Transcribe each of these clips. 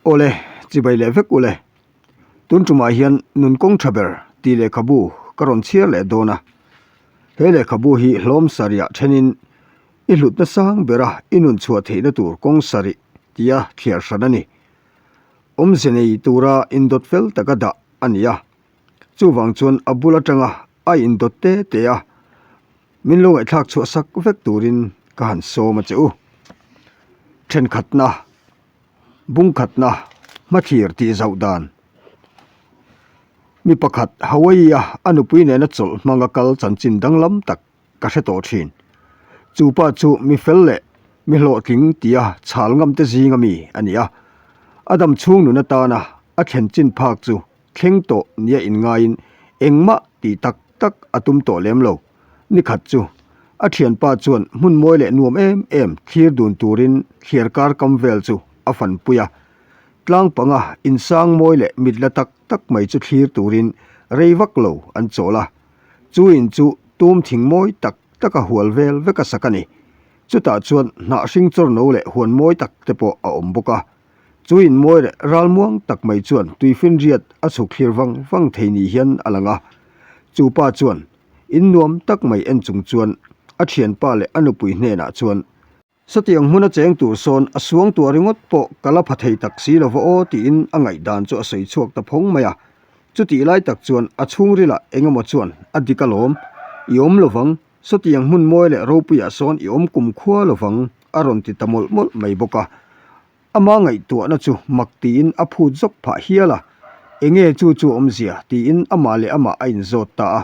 Awle, chibai leh vek ule. Tun tumah hian nun kawng tha ber tih lehkhabu ka rawn chhiar leh dawn a. He lehkhabu hi hlawm sarihah thenin i hlutna sang bera i nun chhuah theihna tur kawng sarih tia thliar hran a ni. Awmze nei tura indawt fel taka dah a ni a. Chuvang chuan a bul atanga a indawt te te a, min lo ngaihthlak chhuah sak vek turin ka han sawm a che u. Thenkhatna, bungkhatna, hmathlir tih zauh dan. Mi pakhat Hawaii-a a nupui nena chawlh hmanga kal chanchin danglam tak ka hre tawh thin. Chu pa chu mi fel leh mi hlawhtling tia chhal ngam te zinga mi a ni a. A dam chhung nun atana a thlen chin phak chu thleng tawh nia inngaiin engmah tih tak tak a tum tawh lem lo. Ni khat chu a thianpa chuan hmun mawi leh nuam em em thlir dun turin thliar kar kam vel chu a fanpui a. Tlang panga insang mawi leh mit la tak tak mai chu thlir turin rei vak lo an chawl a. Chu in chu tum thing mawi tak tak a hual vel vek a sak a ni. Chutah chuan hnah hring chawr no leh huan mawi tak te pawh a awm bawk a. Chu in mawi leh ral muang tak mai chuan tuifinriat a chhuk thlir vang vang thei ni hian a lang a. Chu pa chuan in nuam tak mai en chung chuan a thianpa leh a nupui hnenah chuan, Satiang hmuna cheng tur sawn a suang tuah ringawt pawh ka la pha thei tak si lova aw tiin a ngaihdan chu a sawi chhuak ta phawng mai a. Chutih lai tak chuan a chhungrilah eng emaw chuan a dik alawm, I awm lovang, sawtiang hmun mawi leh ropuiah sawn i awm kum khua lovang a rawn ti ta mawlh mawlh mai bawk a. Ama ngaihtuahna chu mak tiin a phut zawk phah hial a, Enge chu chu awmzia tiin amah leh amah a inzawt ta a.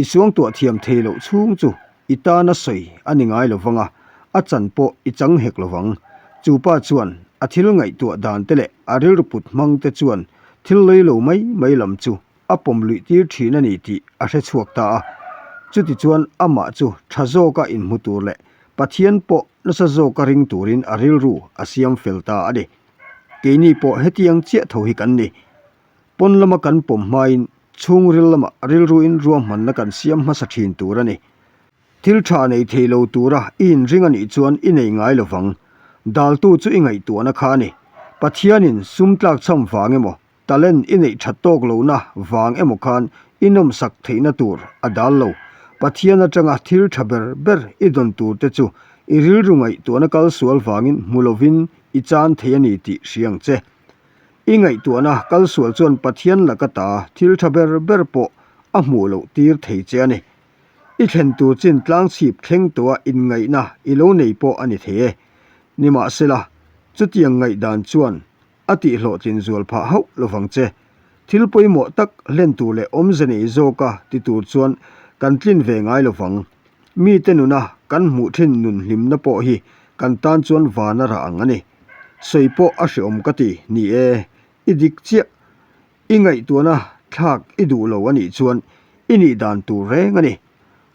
I suangtuah thiam thei loh chhung chu i tana sawi a ni ngai lovang a, a chan pawh i chang hek lovang. Chu pa chuan a thil ngaihtuah dan te leh a rilru put hmang te chuan thil lei lo mai mai lam chu a pawm luih tir thin a ni tih a hre chhuak ta a. Chutichuan amah chu tha zawka inhmu tur leh Pathian pawh nasa zawka ring turin a rilru a siam fel ta a ni. Keini pawh hetiang chiah tho hi kan ni. Pawn lama kan pawm hmain chhungril lamah rilruin ruahmanna kan siam hmasa thin tur a ni. Thil tha nei thei lo tura i inring a nih chuan i nei ngai lo vang. Daltu chu i ngaihtuahna kha a ni. Pathianin sum tlakchham vang emaw, talent i neih that tawk lohna vang emaw khan i nawmsak theihna tur a dal lo. Pathian atanga thil tha ber ber i dawn tur te chu i rilru ngaihtuahna kal sual vangin hmu lovin i chan thei a ni tih hria ang che. I ngaihtuahna kal sual chuan Pathian laka ta thil tha ber ber pawh a hmuh loh tir thei che a ni. I thlen tur chin tlang chhip thleng tawha inngaihna i lo nei pawh a ni thei e. Nimahsela, chutiang ngaihdan chuan a tihhlawhtlin zual phah hauh lovang che. Thil pawimawh tak hlen tur leh awmze nei zawka ti tur chuan kan tlin ve ngai lovang. Mite nuna kan hmuh thin nun hlimna pawh hi kan tan chuan vana rah ang a ni. Sawi pawh a hreawm ka ti, ni e, i dik chiah. I ngaihtuahna thlak i duh lo a nih chuan i nih dan tur reng a ni.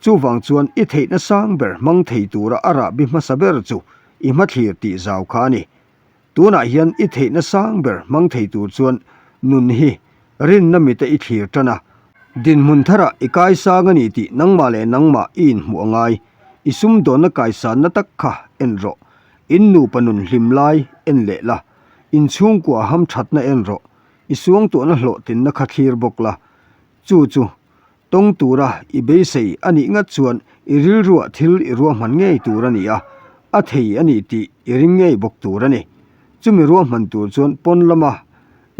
Chuvang chuan i theihna sang ber hmang thei tura a rahbi hmasa ber chu i hmathlir tih zau kha a ni. Tunah hian i theihna sang ber hmang thei tur chuan nun hi rinna mite i thlir tan a, dinhmun tharah i kaisang a ni tih nangmah leh nangmah i inhmuh a ngai. I sumdawnna kaisanna tak kha en rawh. In nupa nun hlim lai en leh la, in chhungkua ham thatna en rawh, i suangtuahna hlawhtlinna kha thlir bawk la. Chu chu tawng tura i beisei a nih ngat chuan i rilruah thil i ruahman ngei tur a ni a, a thei a ni tih i ring ngei bawk tur a ni. Chumi ruahman tur chuan pawn lama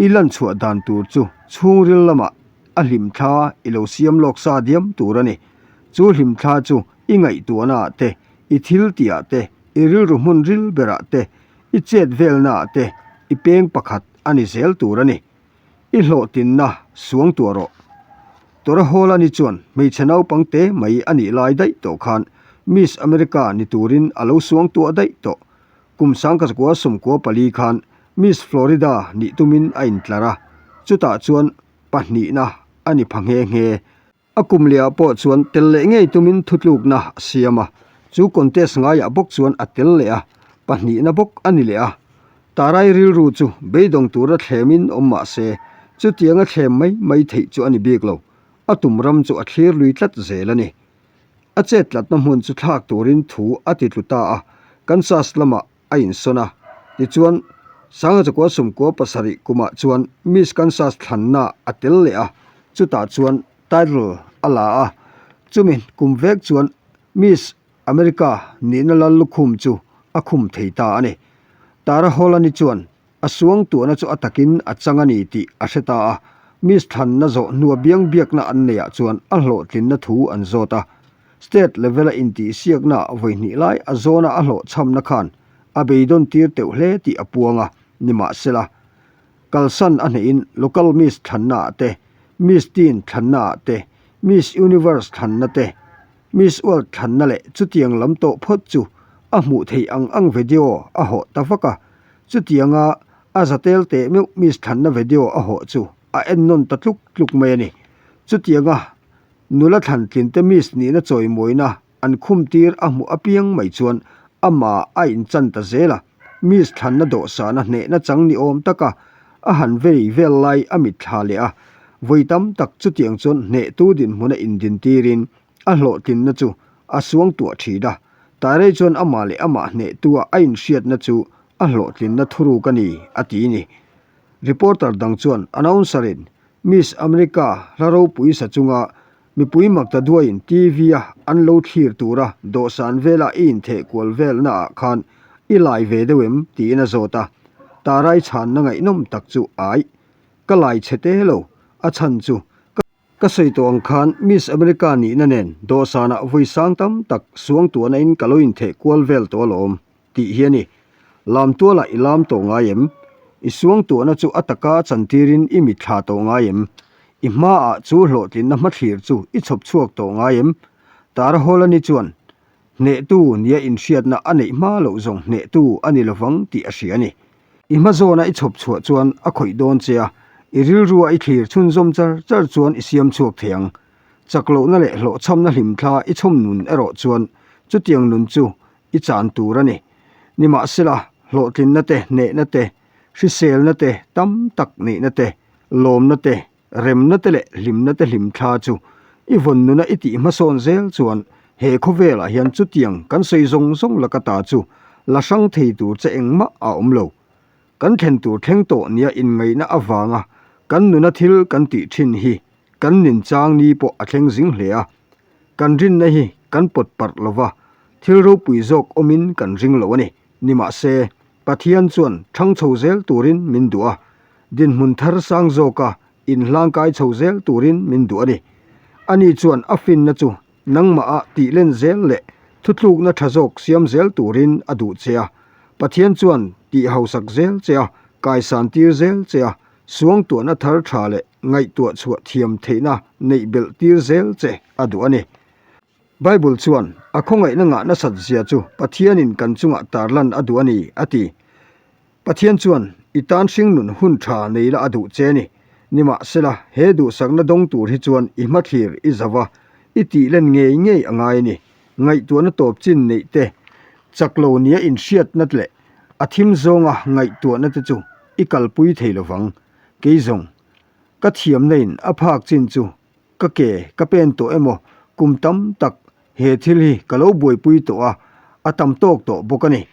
i lan chhuah dan tur chu chhungril lamah a hlimthla i lo siam lawk sa diam tur a ni. Chu hlimthla chu i ngaihtuahnaah te, i thil tihah te, i rilru hmun ril berah te, i chet velnaah te i peng pakhat a ni zel tur a ni. I hlawhtinna suang tuah rawh. Tora Hawlani chuan hmeichhe naupang te mai a nih lai daih tawh khan Miss America ni turin a lo suang tuah daih tawh. Kum sangkazakua 14 khan Miss Florida nih tumin a intlar a, chutah chuan pahnihna a ni pha nghe nghe. A kum lehah pawh chuan tel leh ngei tumin thutlukna a siam a, chu contest ngaiah bawk chuan a tel leh a, pahnihna bawk a ni leh a. Tarai rilru chu beidawng tura thlemin awm mah se, chutianga thlem mai mai theih chu a ni bik lo, a tum ram chu a thlir lui tlat zel a ni. A chet tlatna hmun chu thlak turin thu a ti tlu ta a, Kansas lamah a insawn a, tichuan. Sangachakua 97 kumah chuan Miss Kansas thlanna a tel leh a, chutah chuan title a la a, chumi kum vek chuan Miss America nihna lal lukhum chu a khum thei ta a ni. Tara Holland-i chuan a suangtuahna chu a takin a chang a ni tih a hre ta a, Miss thlanna zawh hnua biangbiakna an neihah chuan a hlawhtlinna thu an zawt a. State level-a intihsiaknaah vawihnih lai a zawna a hlawhchhamna khan a beidawn tir teuh hle tih a puang a, nimahsela, kalsan a hnehin local Miss thlannaah te, Miss Teen thlannaah te, Miss Universe thlanna te, Miss World thlanna leh chutiang lam tawh phawt chu a hmuh theih ang ang video a hawh ta vak a, chutianga a za tel teh meuh Miss thlanna video a hawh chu a ennawn ta tluk tluk mai a ni. Chutianga nula thlan tlinte Miss nihna chawimawina an khum tir a hmuh apiang mai chuan amah a inchan ta zel a, Miss thlanna dawhsana hnehna chang ni awm taka a han vei vel lai a mitthla leh a, vawi tam tak chutiang chuan hnehtu dinhmuna indin tirin a hlawhtlinna chu a suangtuah thin a, Tairei chuan amah leh amah hnehtua a inhriatna chu a hlawhtlinna thuruk a ni, a ti ni. Reporter dang chuan announcer-in Miss America hla ropui sa chunga Mipui makta duaiin TV-a an lo thlir tura dawhsan vela i intheh kual velna ah khan i lai ve deuh em? tiin a zawt a. Tarai chhanna ngaihnawm tak chu ai. Ka lai chhe te lo, a chhan chu ka. Ka sawi tawh ang khan Miss America nihna nen dawhsanah vawi sang tam tak suangtuahna in ka lo intheh kual vel tawh alawm. Tih hi a ni. Lam tualah i lam tawh ngai em? I suangtuahna chu a taka chantirin i mitthla tawh ngai em? I hmaah chu hlawhtlinna hmathlir chu i chhawp chhuak tawh ngai em? Tara Holland-i chuan, Hnehtu nia inhriatna a neih hma loh zawng hnehtu a ni lovang tih a hria a ni. I hma zawna i chhawp chhuah chuan a khawih dawn che a, i rilrua i thlir chhunzawm char char chuan i siam chhuak thei ang. Chak lohna leh hlawhchhamna hlimthla i chhawm nun erawh chuan chutiang nun chu i chan tur a ni. Nimahsela, hlawhtlinna te, hnehna te, hriselna te, tam tak neihna te, lawmna te, remna te leh hlimna te hlimthla chu i vawn nuna i tih hmasawn zel chuan he khawvelah hian chutiang kan sawi zawng zawng laka ta chu la hrang thei tur che engmah a awm lo. Kan thlen tur thleng tawh nia inngaihna avanga kan nuna thil kan tih thin hi kan ninchang ni pawh a thleng zing hle a. Kan rinna hi kan pawt parh lo va, thil ropui zawk awmin kan ring lo a ni. Nimahse, Pathian chuan thang chho zel turin min duh a, dinhmun thar sang zawka inhlangkai chho zel turin min duh a ni. Ani chuan a finna chu nangmaha tihlen zel leh thutlukna tha zawk siam zel turin a duh che a. Pathian chuan tih hausak zel che a, kaisan tir zel che a, suangtuahna thar tha leh ngaihtuah chhuah thiam theihna neih belh tir zel che a duh a ni. Bible chuan a khawngaihna ngah nasat zia chu Pathianin kan chungah tarlan a duh a ni, a ti. Pathian chuan i tan hringnun hun tha nei la a duh che a ni. Nimahsela, he duhsakna dawng tur hi chuan i hmathlir i zau a, i tih len ngei ngei a ngai a ni. Ngaihtuahna tawp chin neih te, chak lo nia inhriatna leh a thim zawnga ngaihtuahna te chu i kalpui thei lovang. Kei zawng, ka thiamna in a phak chin chu ka ke ka pen tawh emaw kum tam tak he thil hi ka lo buaipui tawh a, a tam tawk tawh bawk a ni.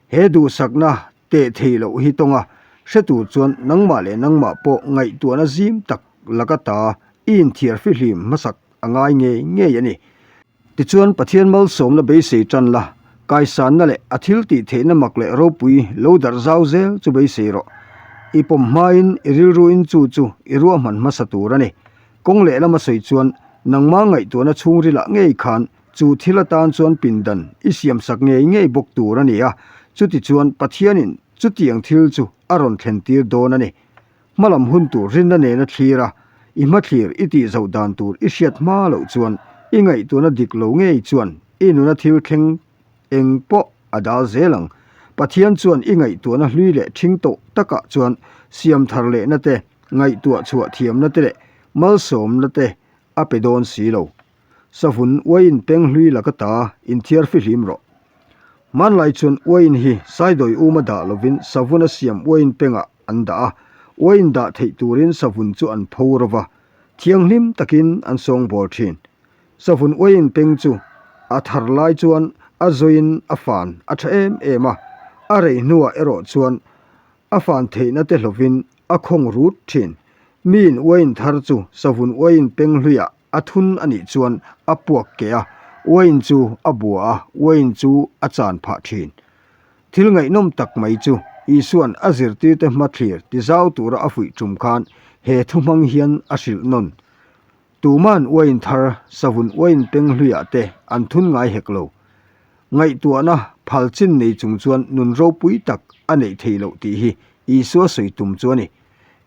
He duhsakna teh thei loh hi tawnga hre tur chuan nangmah leh nangmah pawh ngaihtuahna zim tak laka ta i inthiar fihlim hmasak a ngai ngei ngei a ni. Tichuan, Pathian malsawmna beisei tan la, kaisanna leh a thil tih theihna mak leh ropui lo darh zau zel chu beisei rawh. I pawm hmain i rilruin chu chu i ruahman hmasa tur a ni. Kawng lehlama sawi chuan, nangma ngaihtuahna chhungrilah ngei khan chu thil atan chuan pindan i siamsak ngei ngei bawk tur a ni a, chutichuan Pathianin chutiang thil chu a rawn thlentir dawn a ni. Hmalam hun tur rinna nena thlir a, i hmathlir i tih zoh dan tur i hriat hma loh chuan i ngaihtuahna dik lo ngei chuan i nuna thil thleng eng pawh a dal zel ang. Pathian chuan i ngaihtuahna hlui leh ṭhing tawh takah chuan siam thar lehna te, ngaihtuah chhuah thiamna te leh malsawmna te a pe dawn si lo. Savun uaiin peng hlui laka ta inthiar fihlim rawh. Hmanlai chuan uaiin hi saidawi uma dah lovin savun a siam uaiin pengah an dah a, uaiin dah theih turin savun chu an pho ro va, thianghlim takin an sawngbawl thin. Savun uaiin peng chu a thar lai chuan a zawiin a fan a tha em em a, a rei hnuah erawh chuan. A fan theihna te hlovin a khawng rut thin. Miin uain thar chu savun uain peng hluiah a thun a nih chuan a puak keh a, uain chu a bua a, uain chu a chan phah thin. Thil ngaihnawm tak mai chu Isua'n a zirtirte hmathlir tizau tura a fuih tum khan he thu hmang hian a hrilh nawn. Tuma'n uain thar savun uain peng hluiah te an thun ngai hek lo. Ngaihtuahna phal chin nei chung chuan nun ropui tak a neih theih loh tih hi Isua sawi tum chu a ni.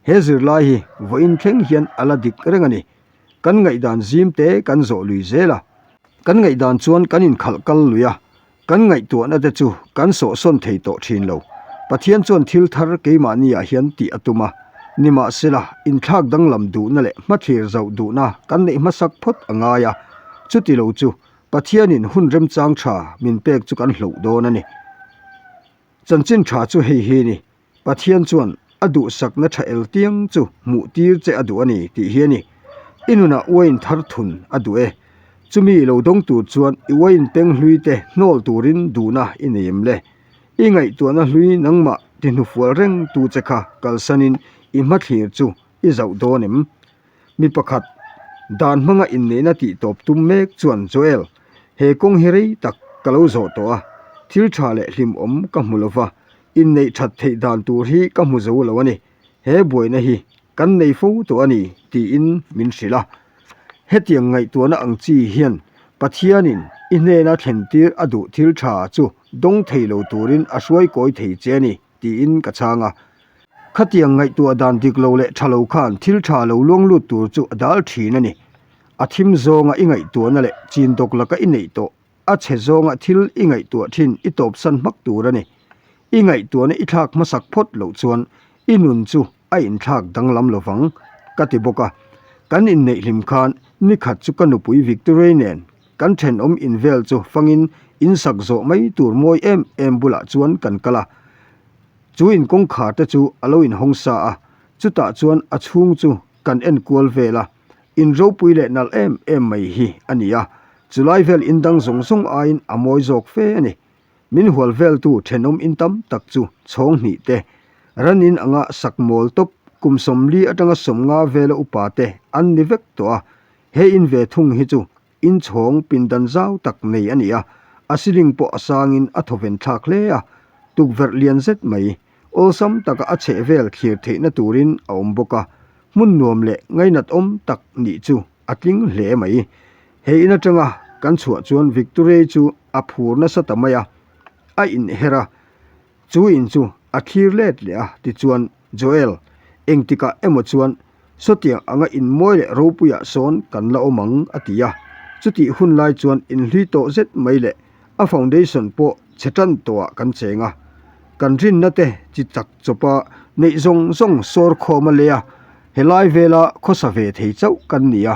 He zirlai hi vawiin thleng hian a la dik reng a ni. Kan ngaihdan zim te kan zawh lui zel a. Kan ngaihdan chuan kan inkhalh kal lui a, Kan ngaihtuahna te chu kan sawhsawn thei tawh thin lo. Pathian chuan thil thar keimahniah hian tih a tum a. Nimahsela, inthlak danglam duhna leh hmathlir zauh duhna kan neih hmasak phawt a ngai a. Chuti lo chu Pathianin hun remchang tha min pek chu kan hloh dawn a ni. Chanchin tha chu hei hi ni. Pathian chuan a duhsakna tha el tiang chu hmuh tir che a duh a ni tih hi a ni. I nunah uain thar thun a duh e. Chumi i lo dawng tur chuan i uain peng hlui te hnawl turin duhna i nei em le? I ngaihtuahna hlui nangmah ti hnufual reng tu che kha kalsanin i hmathlir chu i zauh dawn em? Mi pakhat, dan hmanga inneihna tih tawp tum mek chuan Joel, he kawng hi rei tak ka lo zawh tawh a, thil tha leh hlimawm ka hmu lo va, inneih that theih dan tur hi ka hmu zo lo a ni, he buaina hi kan nei fo tawh a ni, tiin min hrilh a. Hetiang ngaihtuahna ang chi hian Pathianin i hnena thlentir a duh thil tha chu dawng thei lo turin a hruai kawi thei che a ni, tiin ka chhang a. Khatiang ngaihtuah dan dik lo leh tha lo khan thil tha lo luang lut tur chu a dal thin a ni. A thim zawnga i ngaihtuahna leh chin dawk laka i neih tawh a chhe zawnga thil i ngaihtuah thin i tawpsan hmak tur a ni. I ngaihtuahna i thlak hmasak phawt loh chuan i nun chu a inthlak danglam lo vang, ka ti bawk a. Kan inneih hlim khan nikhat chu ka nupui Victoria nen kan thenawm invel chu fangin insak zawh mai tur mawi em em bulah chuan kan kal a. Chu in kawngkhar te chu a lo inhawng sa a, chutah chuan a chhung chu kan en kual vel a, in ropui leh nalh em em mai hi a ni a, chulai vel in dang zawng zawng aiin a mawi zawk fe a ni. Min hual veltu thenawm in tam tak chu chhawng hnih te, ran in anga sak mawl tawp kum 40 atanga 50 vela upa te an ni vek tawh a, he in ve thung hi chu Inchhawng pindan zau tak nei a ni a, a ceiling pawh a sangin a thawven thlak hle a, tukverh lian zet mai, awlsam taka a chheh vel thlir theihna turin a awm bawk a, hmun nuam leh ngainat awm tak nih chu a tling hle mai. He in atanga kan chhuah chuan Victoria-i chu a phur nasa ta mai a, a inher a, Chu in chu a thlir let leh a, tichuan Joel, engtikah emaw chuan sawtiang anga in mawi leh ropuiah sawn kan la awm ang, a ti a. Chutih hun lai chuan inhlui tawh zet mai leh a foundation pawh chhe tan tawhah kan cheng a. Kan rinna te chi chak chawpa neih zawng zawng sawr khawm a lei a, helai vela khawsa ve thei chauh kan ni a.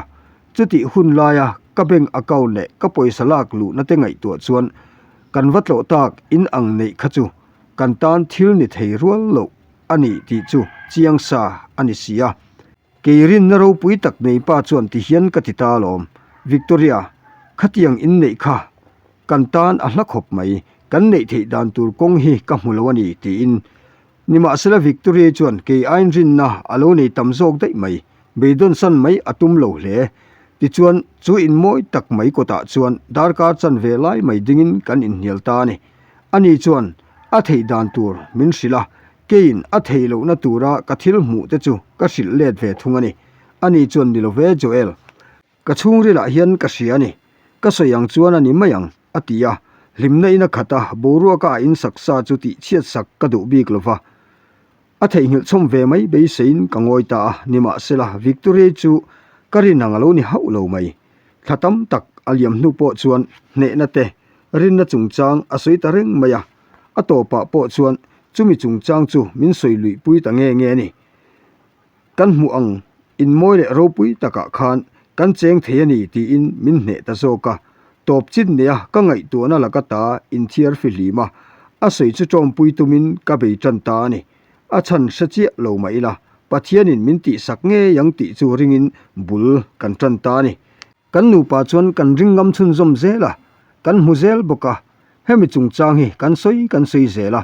Chutih hun laia ka bank account leh ka pawisa lak luhna te ngaihtuah chuan kan va tlawh tak in ang neih kha chu kan tan thil ni thei rual loh a ni tih chu chiang sa a ni si a. Kei rinna ropui tak nei pa chuan ti hian ka ti ta alawm, Victoria, khatiang in neih kha kan tan a hla khawp mai, kan neih theih dan tur kawng hi ka hmu lo a ni tiin Nimahsela Victoria chuan kei aiin rinna a lo nei tam zawk daih mai, beidawnsan mai a tum lo hle. Tichuan, chu in mawi tak mai kawtah chuan darkar chanve lai mai dingin kan inhnial ta a ni. Ani chuan a theih dan tur min hrilh a, keiin a theih lohna tura ka thil hmuh te chu ka hrilh let ve thung a ni. Ani chuan ni lo ve Joel. Ka chhungrilah hian ka hria a ni. Ka sawi ang chuan a ni mai ang, a ti a. Hlimna in a khat a, boruaka a insak sa chu tihchhiat sak ka duh bik lo va. A theihnghilh chhawm ve mai beiseiin ka ngawi ta a, nimahsela Victoria chu ka rin ang a lo ni hauh lo mai. Thla tam tak a liam hnu pawh chuan hnehna te, rinna chungchang a sawi ta reng mai a. A tawpah pawh chuan chumi chungchang chu min sawi luihpui ta nge nge a ni. Kan hmuh ang in mawi leh ropui takah khan kan cheng thei a ni tiin min hneh ta zawk a. Tawp chin neia ka ngaihtuahna laka ta inthiar fihlim a, a sawi chu tawmpui tumin ka bei tan ta a ni. A chhan hre chiah lo mah ila, Pathianin min tihsak ngei ang tih chu ringin bul kan tan ta a ni. Kan nupa chuan kan ring ngam chhunzawm zel a, kan hmu zel bawk a. Hemi chungchang hi kan sawi kan sawi zel a,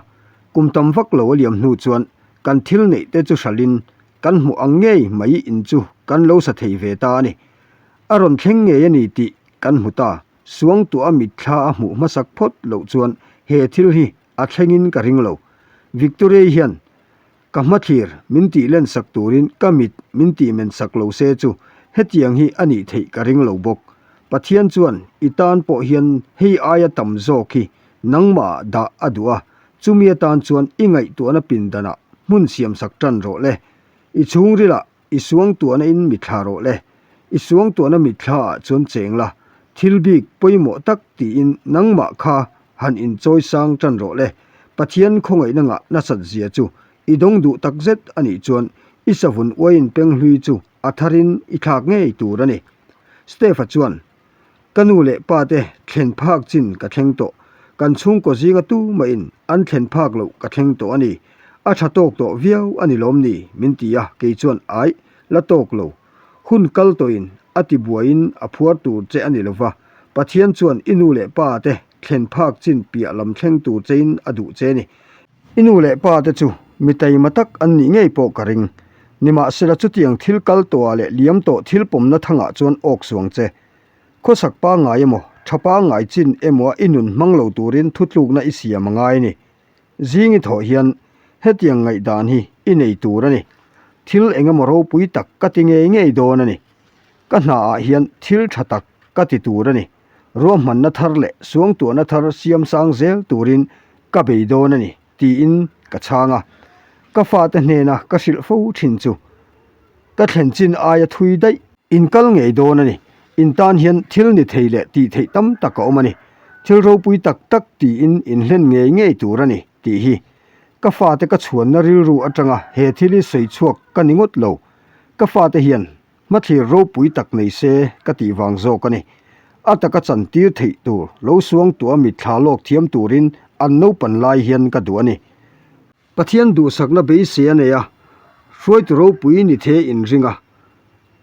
kum tam vak lo a liam hnu chuan. kan thil neih te chu hralhin kan hmuh ang ngei mai in chu kan lo sa thei ve ta a ni. A rawn thleng ngei a ni tih kan hmu ta. Suangtuah a mitthla a hmuh hmasak phawt loh chuan he thil hi a thlengin ka ring lo. Victoria hian Ka hmathlir min tih len sak turin ka mit min tih men sak lo se chu hetiang hi a nih theih ka ring lo bawk. Pathian chuan i tan pawh hian hei aia tam zawk hi nangmah dah a duh a, chumi atan chuan i ngaihtuahna pindanah hmun siam sak tan rawh le. I chhungrilah I suangtuahna in mitthla rawh le. I suangtuahna mitthla ah chuan cheng la, thil bik pawimawh tak tiin nangmah kha han inchawi sang tan rawh le. Pathian khawngaihna ngah nasat zia chu i dawng duh tak zet a nih chuan i savun uaiin penghlui chu a tharin i thlak ngei tur a ni. Steph-a chuan Ka nu leh pa te thlen phak chin ka thleng tawh. Kan chhungkaw zinga tu mahin an thlen phak loh ka thleng tawh a ni. A tha tawk tawh viau a ni lawm ni? min ti a, kei chuan aih, la tawk lo. Hun kal tawhin a ti buaiin a phuar tur che a ni lova, Pathian chuan i nu leh pa te thlen phak chin piah lam thleng tur chein a duh che ni. I nu leh pa te chu mi taima tak an nih ngei pawh ka ring. Nimahsela chutiang thil kal tawhah leh liam tawh thil pawmna thangah chuan awk suang che. Khawsak pangngai emaw, tha pangngai chin emaw a i nun hmang lo turin thutlukna i siam a ngai a ni. Zing i thawh hian hetiang ngaihdan hi i nei tur a ni. Thil engemaw ropui tak ka ti ngei ngei dawn a ni. Ka hnaah hian thil tha tak ka ti tur a ni. Ruahmanna thar leh suangtuahna thar siam sang zel turin ka bei dawn a ni, tiin ka chhang a. Ka fate hnena ka hrilh fo thin chu ka thlen chin aia thui daih. In kal ngei dawn a ni. In tan hian thil ni thei leh tih theih tam tak a awm a ni. Thil ropui tak tak tiin in hlen ngei ngei tur a ni, tih hi. Ka fate ka chhuanna rilru atanga he thil hi sawi chhuak ka ni ngawt lo. Ka fate hian Hmathlir ropui tak nei se ka tih vang zawk a ni. A taka chantir theih tur lo suangtuah mitthla lawk thiam turin an naupan lai hian ka duh a ni. Pathian duhsakna beisei a nei a, hruaitu ropui ni the inring a,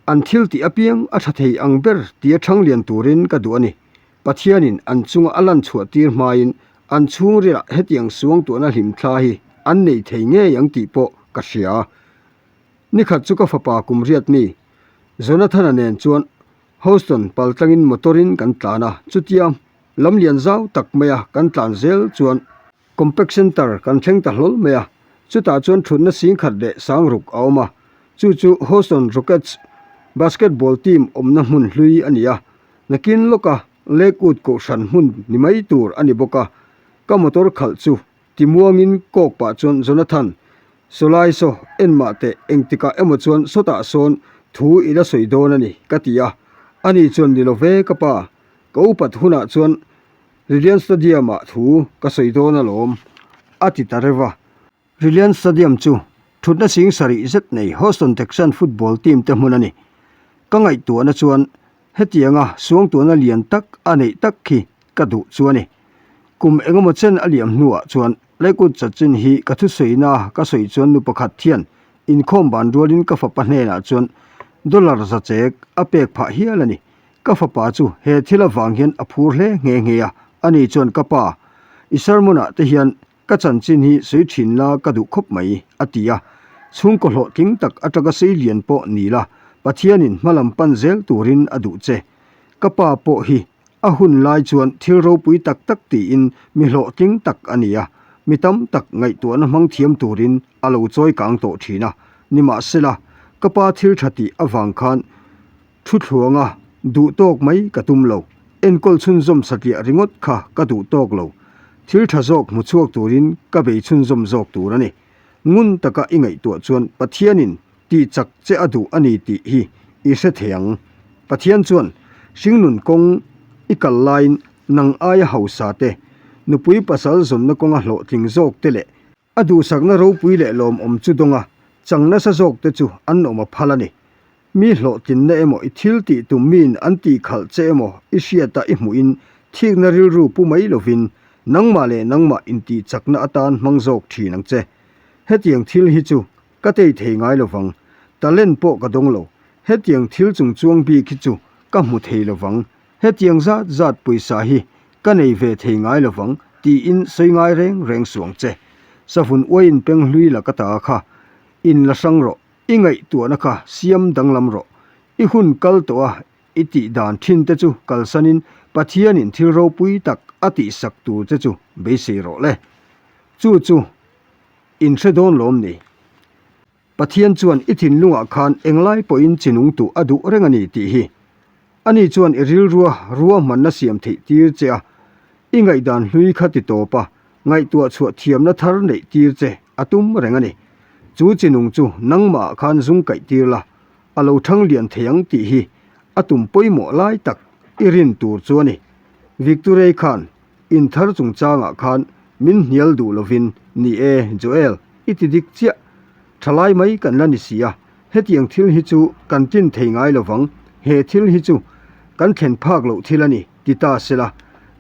an thil tih apiang a tha thei ang ber tia thanglian turin ka duh a ni. Pathianin an chunga a lan chhuah tir hmain an chhungrilah hetiang suangtuahna hlimthla hi an nei thei ngei ang tih pawh ka hria. Nikhat chu ka fapa kum riat mi, Jonathana nen chuan Houston pal tlangin motor-in kan tlan a, chutia lam lian zau tak maia kan tlan zel chuan Compact Center kan thleng ta hlawl mai a, chutah chuan thutna singkhat leh sangruk a awm a, chu chu Houston Rockets basketball team awmna hmun hlui a ni a, nakin lawka Lakewood kohhran hmun ni mai tur a ni bawk a, ka motor khalh chu Timuangin kawk pah chuan Jonathan, Sawlai saw, enmah teh, engtikah emaw chuan sawtah sawn thu i la sawi dawn a ni, ka ti a. Ani chuan ni lo ve ka pa, ka upat hunah chuan Reliance Stadium-ah thu ka sawi dawn alawm, a ti ta reuh a. Reliance Stadium chu thutna sing sarih zet nei Houston Texans football team te hmun a ni. Ka ngaihtuahna chuan Hetianga suangtuahna lian tak a neih tak khi ka duh chu a ni. Kum engemaw chen a liam hnuah chuan Lakewood chanchin hi ka thusawina ka sawi chuan nu pakhat hian inkhawm ban rualin ka fapa hnenah chuan dollar za chek a pek phah hial a ni. Ka fapa chu he thil avang hian a phur hle nghe nghe a, ani chuan ka pa, i sermon-ah te hian Ka chanchin hi sawi thin la ka duh khawp mai, a ti a. Chhungkaw hlawhtling tak atanga sei lian pawh ni la, Pathianin hmalam pan zel turin a duh che. Ka pa pawh hi a hun lai chuan thil ropui tak tak tiin mi hlawhtling tak a ni a, mi tam tak ngaihtuahna hmang thiam turin a lo chawi kang tawh thin a. Nimahsela, ka pa thil tha tih avang khan Thu thluanga duh tawk mai ka tum lo. Enkawl chhunzawm satliah ringawt kha ka duh tawk lo. Thil tha zawk hmu chhuak turin ka bei chhunzawm zawk tur a ni. Ngun taka i ngaihtuah chuan Pathianin tih chak che a duh a ni tih hi i hre thei ang. Pathian chuan hringnun kawng i kal laiin nang aia hausa te, nupui pasal zawnna kawnga hlawhtling zawk te leh A duhsakna ropui leh lawmawm chu dawnga chang nasa zawkte chu an awm a phal a ni. Mi hlawhtlinna emaw i thil tih tum miin an tih khalh che emaw i hriata i hmuhin thikna rilru pu mai lovin nangmah leh nangmah intih chakna atan hmang zawk thin ang che. Hetiang thil hi chu ka tei thei ngai lovang. Talent pawh ka dawng lo. Hetiang thil chungchuang bik hi chu ka hmu thei lovang. Hetiang zat zat pawisa hi ka nei ve thei ngai lovang tiin sawi ngai reng reng suang che. Savun uaiin peng hlui la ka ta kha. In la hrang rawh, i ngaihtuahna kha siam danglam rawh. I hun kal tawh a, i tih dan thin te chu kalsanin Pathianin thil ropui tak a tihsak tur che chu beisei rawh le. Chu chu in hre dawn lawm ni? Pathian chuan i thinlungah khan englai pawhin chi nung tuh a duh reng a ni tih hi. Ani chuan i rilrua ruahmanna siam theih tir che a, i ngaihdan hlui kha ti tawp a, ngaihtuah chhuah thiamna thar neih tir che a tum reng a ni. Chu chi nung chu nangmahah khan zung kaih tir la, a lo thang lian thei ang tih hi a tum pawimawh lai tak i rin tur chu a ni. Victorei khan Inthar chungchangah khan min hnial duh lovin, Ni e, Joel, i ti dik chiah. Thalai mai kan la ni si a, hetiang thil hi chu kan tlin thei ngai lovang, he thil hi chu kan thlen phak loh thil a ni, ti ta sela,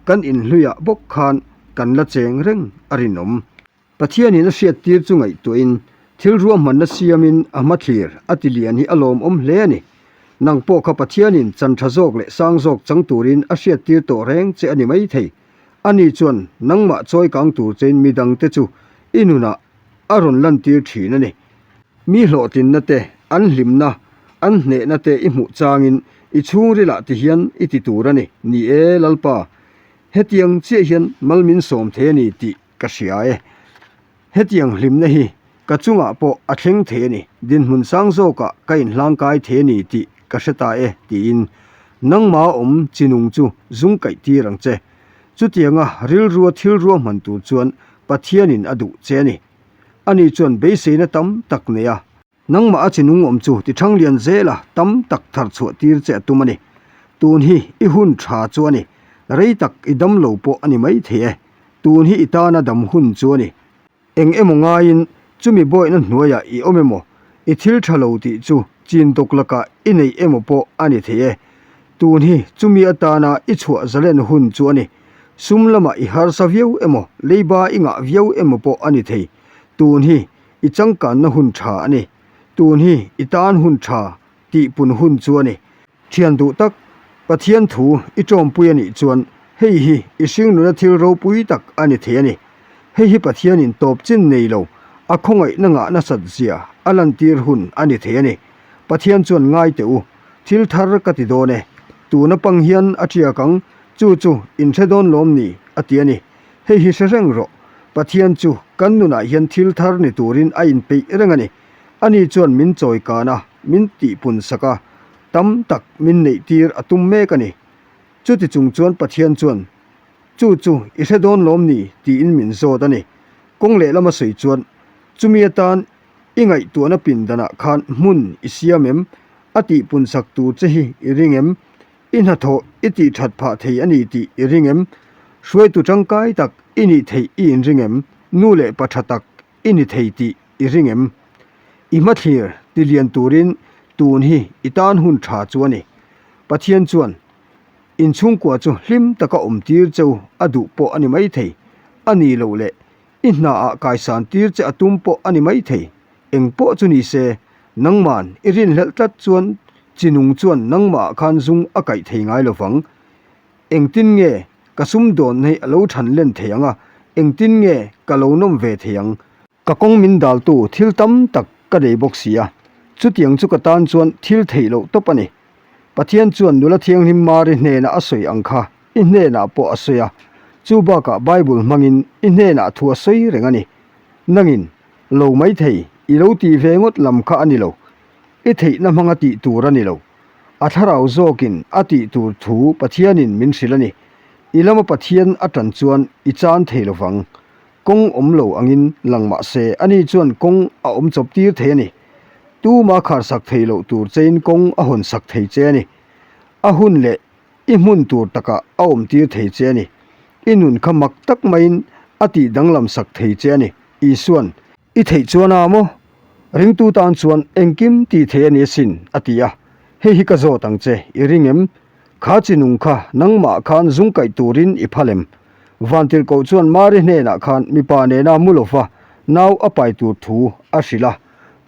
kan inhluiah bawk khan kan la cheng reng a rinawm. Pathianin a hriattir chu ngaihtuahin thil ruahmanna siamin a hmathlir a ti lian hi a lawmawm hle a ni. Nang pawh kha Pathianin chan tha zawk leh sang zawk chang turin a hriattir tawh reng che a ni mai thei. Ani chuan nangmah chawi kang tur chein midangte chu i nunah a rawn lantir thin a ni. Mi hlawhtlinna te, an hlimna, an hnehna te i hmuh changin i chhungrilah tihian i ti tur a ni. Ni e, Lalpa, hetiang chiah hian mal min sawm thei a ni tih Ka hria e. Hetiang hlimna hi ka chungah pawh a thleng thei a ni, dinhmun sang zawkah ka inhlangkai thei a ni tih ka hre ta e, tiin nangma awm chi nung chu zung kaih tir ang che. Chutianga rilrua thil ruahman tur chuan Pathianin a duh che a ni. Ani chuan beiseina tam tak nei a. Nangmah a chinung awm chu ti thang lian zela tam tak thar chhuah tir che a tum a ni. Tun hi i hun tha chu a ni. Rei tak i dam lo pawh a ni mai thei e. Tun hi i tana dam hun chu a ni. Eng emaw ngaiin chumi bawihna hnuaiah i awm emaw, i thil tha lo tih chu chin dawk lakah i neih emaw pawh a ni thei e. Tun hi chumi atana i chhuah zalen hun chu a ni. Sum lamah i harsa viau emaw, leiba i ngah viau emaw pawh a ni thei. Tun hi I changkanna hun tha a ni. Tun hi i tan hun tha tih pun hun chu a ni. Thian duh tak, Pathian thu i tawmpui a nih chuan hei hi i hringnuna thil ropui tak a ni thei a ni. Hei hi Pathianin tawp chin nei lo, a khawngaihna ngah nasat zia a lantir hun a ni thei a ni. Pathian chuan ngai teh u, thil thar ka ti dawn e. Tuna pang hian a tiak ang, chu chu in hre dawn lawm ni? a ti a ni. Hei hi hre reng rawh, Pathian chu kan nunah hian thil thar ni turin a inpeih reng a ni. Ani chuan min chawi kan a, min tihpun sak a, tam tak min neihtir a tum mek a ni. Chuti chung chuan Pathian chuan, Chu chu i hre dawn lawm ni? tiin min zawt a ni. Kawng lehlama sawi chuan, Chumi atan i ngaihtuahna pindanah khan hmun i siam em? A tihpun sak tur che hi i ring em? I hnathawh i tih that phah thei a ni tih i ring em? Hruaitu tangkai tak i nih theih i inring em? Nu leh pa tha tak i ni thei tih i ring em? I hmathlir ti lian turin tun hi i tan hun tha chu a ni. Pathian chuan inchhungkua chu hlim taka awm tir cheu a duh pawh a ni maithei. A nih loh leh I hnaah kaisan tir che a tum pawh a ni maithei. Eng pawh chu ni se, nangman i rinhlelh tlat chuan chi nung chuan nangmahah khan zung a kaih thei ngai lo vang. Engtin nge ka sumdawn hi a lo than len thei ang a, engtin nge ka lo nawm ve thei ang? Ka kawng min daltu thil tam tak ka nei bawk si a, chutiang chu ka tan chuan thil theih loh tawp a ni. Pathian chuan nula thianghlim Mari hnena a sawi ang kha i hnenah pawh a sawi a, chu bakah Bible hmangin i hnenah thu a sawi reng a ni. Nangin, lo mai thei, i lo tih ve ngawt lam kha a ni lo. I theihna hmanga tih tur a ni lo. A thlarau zawkin a tih tur thu Pathianin min hrilh a ni. I lama Pathian a tan chuan i chan thei lo vang. Kawng awm lo angin lang mah se, ani chuan kawng a awm chawp tir thei a ni. Tuma kharsak thei loh tur chein kawng a hawn sak thei che a ni. A hun leh I hmun tur takah a awm tir thei che a ni. I nun kha mak tak maiin a tih danglam sak thei che a ni. Isuan. I theih chuan a maw? Ringtu tan chuan engkim tih thei a ni asin, a ti a. Hei hi ka zawt ang che, i ring em? Kha chi nung kha nangmah khan zung kaih turin i phal em? Vantirhkoh chuan Mari hnenah khan mipa nena mu lova nau a pai tur thu a hrilh a.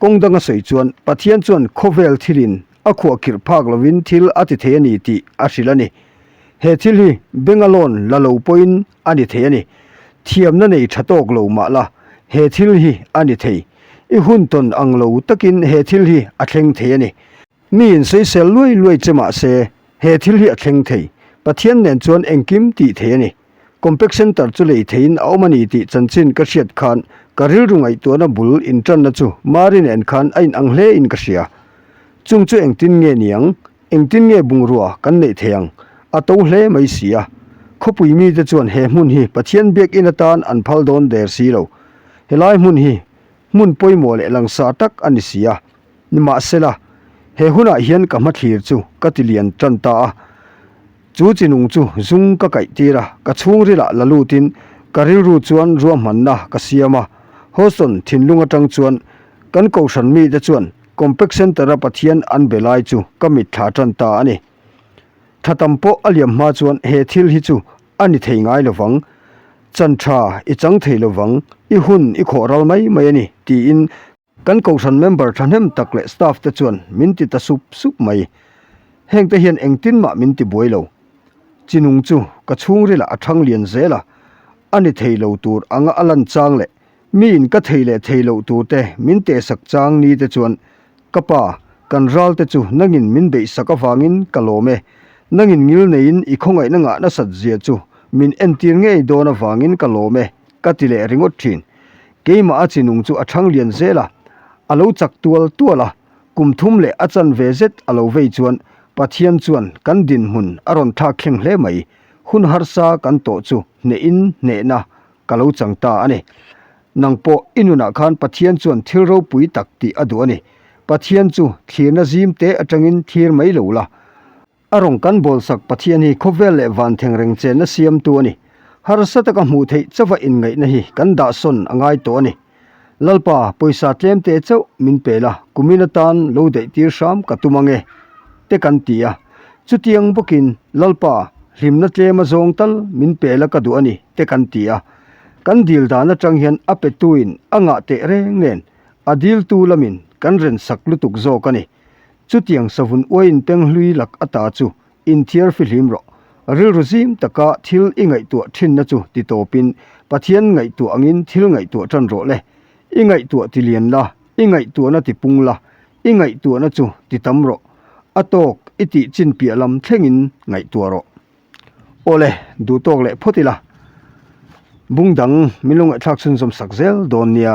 Kawng danga sawi chuan Pathian chuan khawvel thilin a khuahkhirh phak lovin thil a ti thei a ni tih a hrilh a ni. He thil hi Bengalawn la lo pawhin a ni thei a ni. Thiamna nei tha tawk lo mah la, he thil hi a ni thei. I hun tawn ang lo takin he thil hi a thleng thei a ni. Mi insawisel luai luai che mah se, he thil hi a thleng thei. Pathian nen chuan engkim tih thei a ni. Compact Centre chu lei theiin a awm a ni tih chanchin ka hriat khan ka rilru ngaihtuahna bul intanna chu Mari nen khan a inang hle in ka hria. Chung chu engtin nge niang? Engtin nge bungrua kan neih thei ang? A to hle mai si a. Khawpui mite chuan he hmun hi Pathian biakinn atan an phal dawn der si lo. Helai hmun hi hmun pawimawh leh langsar tak a ni si a. Nimahsela, he hunah hian ka hmathlir chu ka ti lian tan ta a. Chu chinung chu zung ka kaih tir a, ka chhungrilah la lutin ka rilru chuan ruahmanna ka siam a. Houston thinlung atang chuan kan kohhran mite chuan Compact Centre-a Pathian an be lai chu ka mitthla tan ta a ni. Tha tam pawh a liam hma chuan he thil hi chu a ni thei ngai lovang, chan tha i chang thei lovang, i hun i khawh ral mai mai a ni, tiin Kan kohhran member thahnem tak leh staff te chuan min ti ta sup sup mai. Hengte hian engtin mah min ti buai lo. Chinung chu ka chhungrilah a thang lian zel a, a ni thei lo tur anga a lan chang leh miin ka thei leh thei loh tur te min tehsak chang ni te chuan ka pa, kan ral te chu nangin min beihsak avangin ka lawm e. Nangin ngil neiin i khawngaihna ngah nasat zia chu min entir ngei dawn avangin ka lawm e ka ti leh ringawt thin. Keimah a chinung chu a thang lian zel a, a lo chak tual tual a, kum thum leh a chanve zet a lo vei chuan Pathian chuan kan dinhmun a rawn thlak thleng hle mai, hun harsa kan tawh chu hnehin hnehna ka lo chang ta a ni. Nang pawh i nunah khan Pathian chuan thil ropui tak tih a duh a ni. Pathian chu thlirna zim te atangin thlir mai lo la. A rawng kan bawlsak Pathian hi khawvel leh van thengreng chenna siamtu a ni. Harsa taka hmuh theih chauha inngaihna hi kan dahsawn a ngai tawh a ni. Lalpa, pawisa tlemte chauh min pe la, kumin atan lo daihtir hram ka tum ange, te kan ti a. Chutiang bawkin, Lalpa, hlimna tlema zawng tal min pe la ka duh a ni, te kan ti a. Kan dil dan atang hian a petuin a ngah teh reng nen, a diltu lamin kan rensak lutuk zawk a ni. Chutiang savun uaiin penghlui lak ata chu inthiar fihlim rawh. Rilru zim taka thil i ngaihtuah thinna chu ti tawpin Pathian ngaihtuah angin thil ngaihtuah tan rawh le. I ngaihtuah ti lian la, i ngaihtuahna ti pung la, i ngaihtuahna chu ti tam rawh. A tawk i tih chin piah lam thlengin ngaihtuah rawh. Awle, duh tawk leh phawt ila. Bung dang min lo ngaihthlak chhunzawm sak zel dawn nia.